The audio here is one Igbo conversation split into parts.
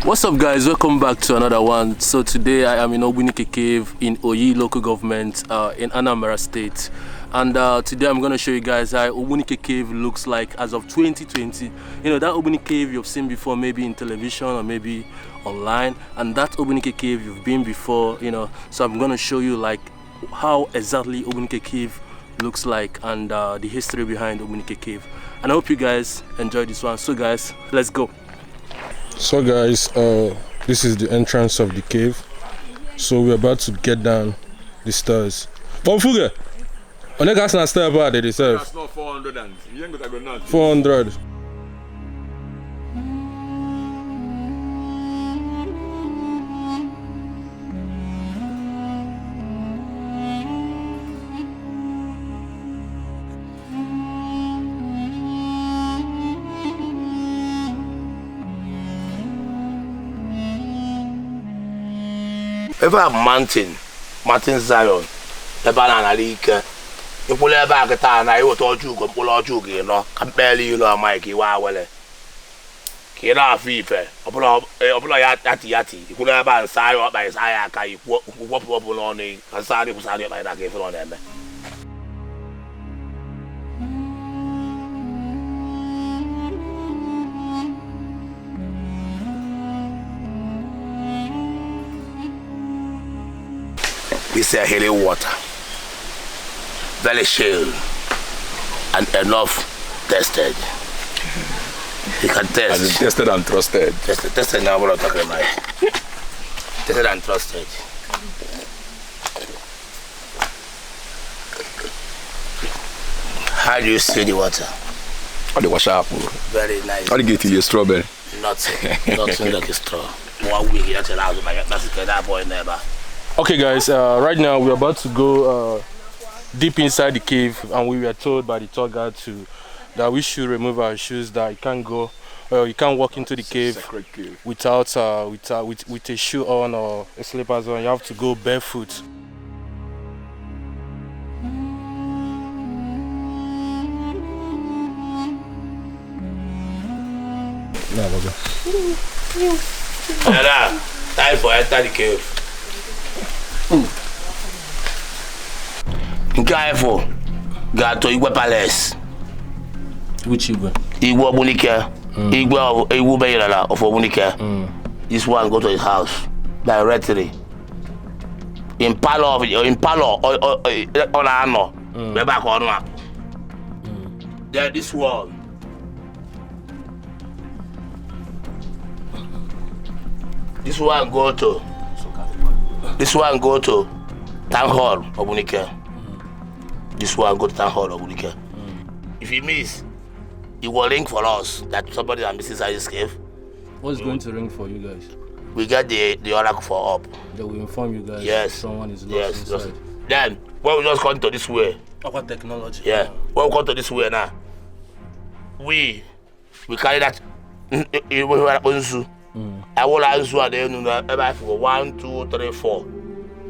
What's up, guys? Welcome back to another one. So today I am in Ogbunike Cave in Oyi local government in Anambra State, and today I'm gonna show you guys how Ogbunike Cave looks like as of 2020. You know that Ogbunike Cave you've seen before, maybe in television or maybe online, and that Ogbunike Cave you've been before, you know. So I'm gonna show you like how exactly Ogbunike Cave looks like and the history behind Ogbunike Cave. And I hope you guys enjoy this one. So guys, let's go. So guys, this is the entrance of the cave. So we're about to get down the stairs. Bonfuge! Only gas na step out they deserve. That's not 400 and you ain't gonna go now. 400. Ebe a bụ mountain, Mountain Zion, ebe a na-anara ike. Ịkwụla ebe a kịta na iweta ọjọọ ugo mkpụrụ ọjọọ gị nọ ka mkpeli ilu amaghị ka iwe awele ka ị na-afụ ife ọbụla ya yati yati ikwụla ebe a nsa ya ọkpa ịsa ya aka ikwọpụ ọpụ n'ọnụ ka nsa adị kwụsị adị ọkpa ịna ka ife ọ na-eme. This is healing water, very chill and enough tested. You can test. As in tested and trusted. Tested, tested now. What I'm talking about. Tested and trusted. How do you see the water? How do you wash up? Very nice. How do you get to your strawberry? Nothing. Nothing like a straw. 1 week, that's that boy never. Okay guys, right now we're about to go deep inside the cave, and we were told by the tour guide that we should remove our shoes, that you can't go, you can't walk into the cave, cave without with a shoe on or a slippers on. You have to go barefoot. Time for enter the cave. Nke a ifo ga-atọ Igwe Palace. Which Igwe? Igwe Ogbunike. Igwe of Igwe Beyala of Ogbunike. This one go to his house directly. In parlor ọ na-anọ ebe a ka ọ nọ. Then this one. This one go to. This one go to Town Hall Ogbunike. This one go to Town Hall Ogbunike. If you miss, it will ring for us that somebody that misses inside this cave. What's going to ring for you guys? We get the oracle for up. They will inform you guys. Yes. Someone is lost inside. Then when we just come to this way. Aqua technology. Yeah. When we come to this way now, we carry that. I will answer the 1, 2, 3, 4.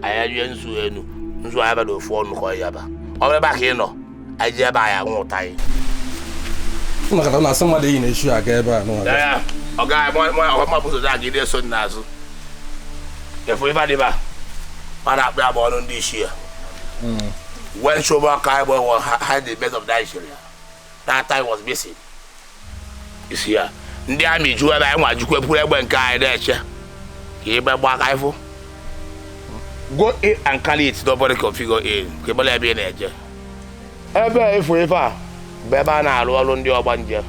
I have nzu enu nzu aba do fo onu ko yaba o be ba ka ino I je ba ya nwu tai na na somebody in issue aga ebe a no. Yeah, oga mo mo mo bu so da gide so na azu e fo ifa de ba ma na akpa ba onu ndi isi ya. When Shoba Kai boy was hide the best of that issue, that time was missing. You see here ndị amị ju ebe anyị nwa jukwe pụrụ egbe nke anyị na-eche ka ebe gba aka ifo. Go in and carry it, nobody can figure in. Ka ebe ebe ị na-eje. Ebe ifo ife a bụ ebe a na-arụ ọrụ ndị ọgbanje,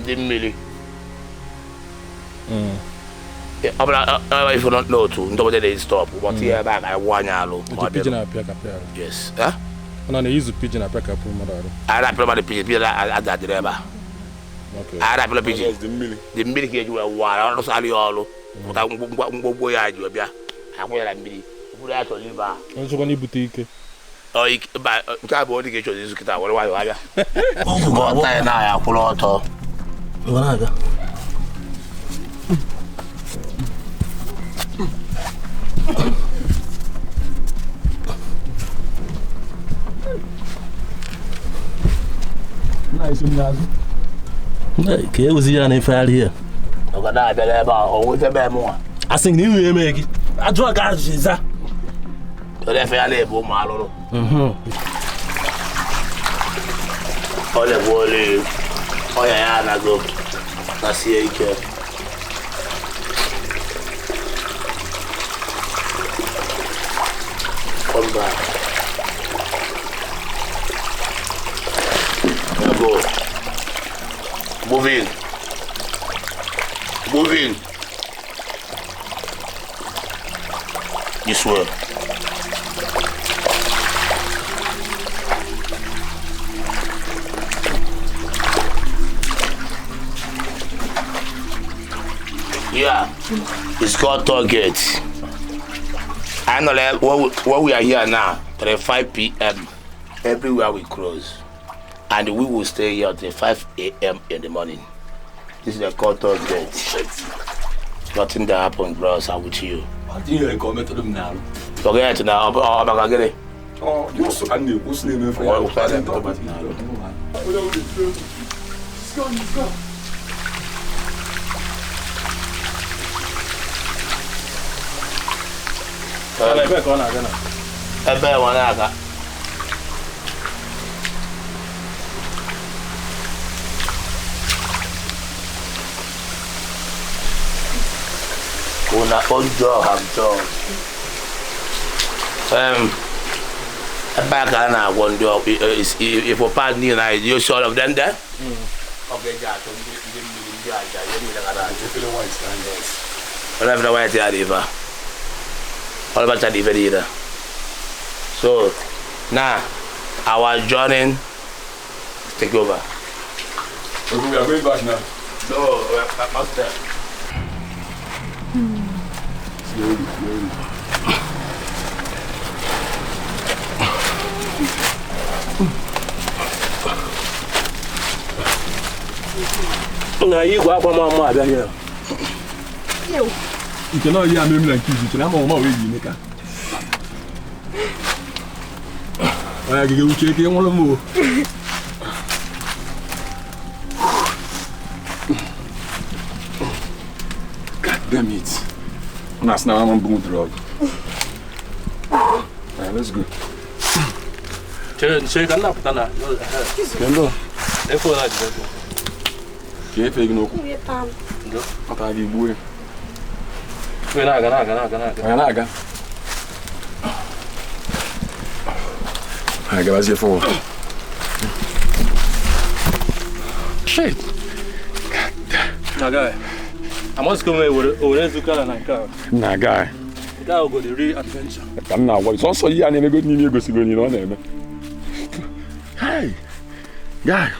ndị mmiri. Ọ bụla ifo n'otu ndị ọgbanje na-stop, but ihe ebe a ka anyị gwụ anyị alụ. Yes. Ọ na-eyuzu pidgin apịakapụ mmadụ arụ. A na-apịa mmadụ pidgin, pidgin adịrị ebe a. Okay. A na-apịa pidgin. The mmiri ka eji wee wụọ ọrụ sara ya ọrụ pụta mgbogbo ya ji bịa akwụ ya na mmiri. Nchekwa n'ibute ike. Nke a bụ onye ga-eche ozizu kịta were nwayọọ abịa. Ọgwụ ya na ya kwụrụ ọtọ. Ka ewuzi ya na-efegharị ya. Ọ na-abịara ebe a, ọ nweta ebe m nwa. Asị gị na ihu eme gị. Ajụọ ka ajụjụ za. Ọ na-efe ya na-ebu ụmụ alụrụ. Ọ na-egbu olu ọya ya anago na sie ike. Come back. Now go. Move in. Move in. This way. Yeah, it's called Target. I know that what we are here now, 3:05 p.m. Everywhere we close, and we will stay here till 5 a.m. in the morning. This is the called Target. Nothing that happened, bros. I'm with you. Forget now. Oh, I'm gonna get it. Oh, you also can you who's name for Oh, Let's go. Ebe ka ọ na-aga na. Ebe nwa na-aga. Una own job have done. Ebe a ka a na-agwọ ndị ifo pad niile na you see all of them there? Ọ ga-eji achụ ndị mmiri ndị aja ihe niile ga na-achụ. Ọ na-efere white ya dị ife a. All about that even. So now our journey take over. Okay, we are going back now. No, we are not there. Slowly, slowly. Na igwe akwa mama abịa here. Nke na ọyị amem na nke iziche na ama ọma wee yi ka. Onye gị uche ka nwụrụ m o. God damn it. Na asị na ama mbụ drug. Alright, let's go. Chere chere ka nna pụta na. Kendo. Efo na jide. Ka efe gị n'okwu. Pata gị gbuo. Na-aga. Na-aga. Anyị gabazie forward. Shit. God damn. Na guy. I must come here were zukara na nke a. Na guy. Nke a go the real adventure. Ka m na-agwa gị sọsọ ihe a na-emego n'ime egosigo na ọ na-eme. Hey. Guy.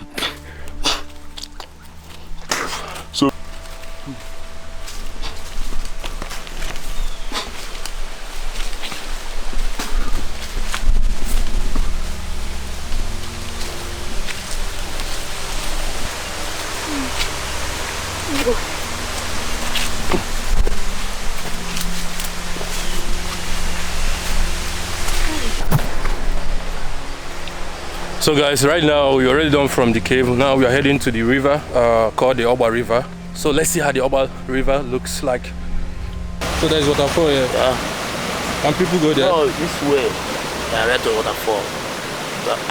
So guys, right now we're already done from the cave. Now we are heading to the river called the Oba River. So let's see how the Oba River looks like. So there's waterfall here. Yeah. Can people go there? No, this way. Direct to waterfall.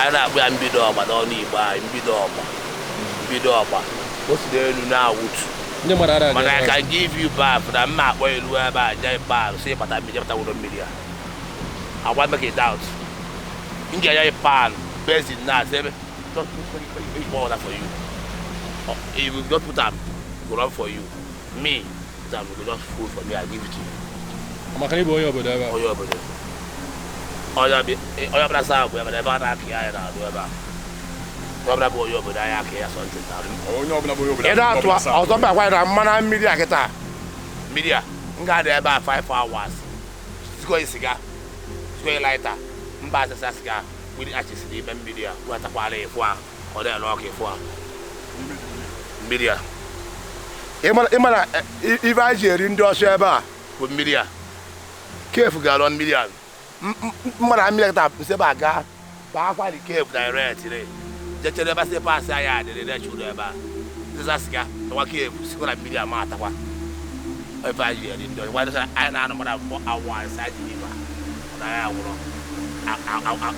I know we are mbido Oba, don't need by mbido Oba. Mbido Oba. What's the now? But I can give you back for the map where you were by bath. Say, but I'm I want to make it out. You get your pan. Best in that, just put water for you. If you just put them, go run for you. Me, that will just food for me. I give it to you. I'm a boy over there. Oh, yeah, but oh, yeah, media. About 5 hours. Cigar, lighter. Cigar. We actually see the media. What a quality for or they're lucky for media. If I hear in the with media, careful girl on media. Mother, cave direct today. Just never say pass. I had the Sịsa sịga tọwa cave sikwa na mmiri ama atakwa ebe anyị ji eri ndị ọzọ anyị anyị na-anọ mmadụ 4 hours anyị ji n'ibe a na ya nwụrụ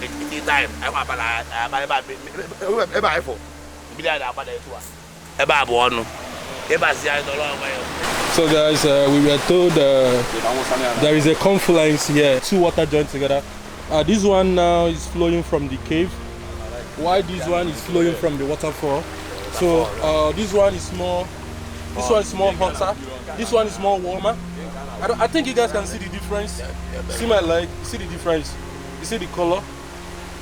eti time anyị nwa abalị abalị ebe a ebe anyị fụ mmiri anyị na-agba na etu a ebe a bụ ọnụ ebe a si anyị nọrọ onwe ya. So guys, we were told there is a confluence here. Two water joined together. This one now is flowing from the cave, while this one is flowing from the waterfall. So this one is more, this one is more hotter. This one is more warmer. I, don't, I think you guys can see the difference. See my leg? You see the difference? You see the color?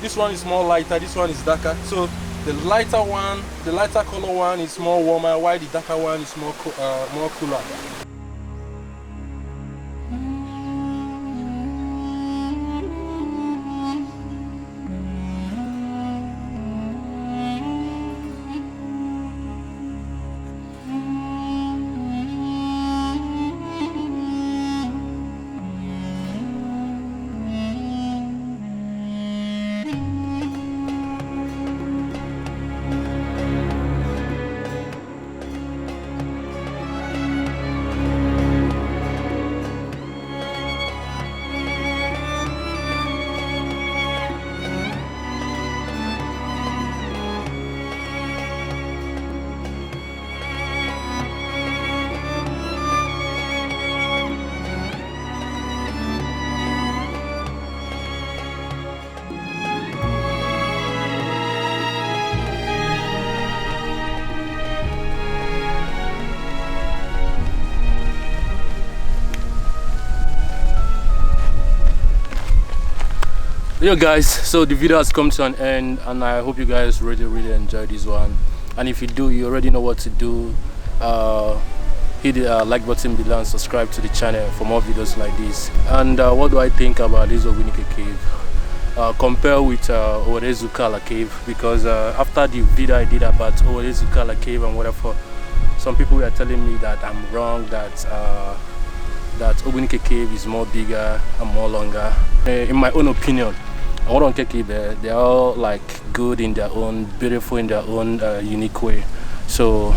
This one is more lighter. This one is darker. So the lighter one, the lighter color one is more warmer, while the darker one is more cooler. Yo guys, so the video has come to an end, and I hope you guys really really enjoyed this one. And if you do, you already know what to do. Hit the like button below and subscribe to the channel for more videos like this. And what do I think about this Ogbunike cave? Compare with Owerre-Ezukala cave, because after the video I did about Owerre-Ezukala cave and whatever, some people were telling me that I'm wrong, that Ogbunike cave is more bigger and more longer. In my own opinion, Oronke cave, they're all like good in their own, beautiful in their own unique way. So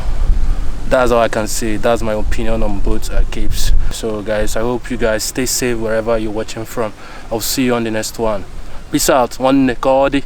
that's all I can say. That's my opinion on both caves. So guys, I hope you guys stay safe wherever you're watching from. I'll see you on the next one. Peace out. One Kodi.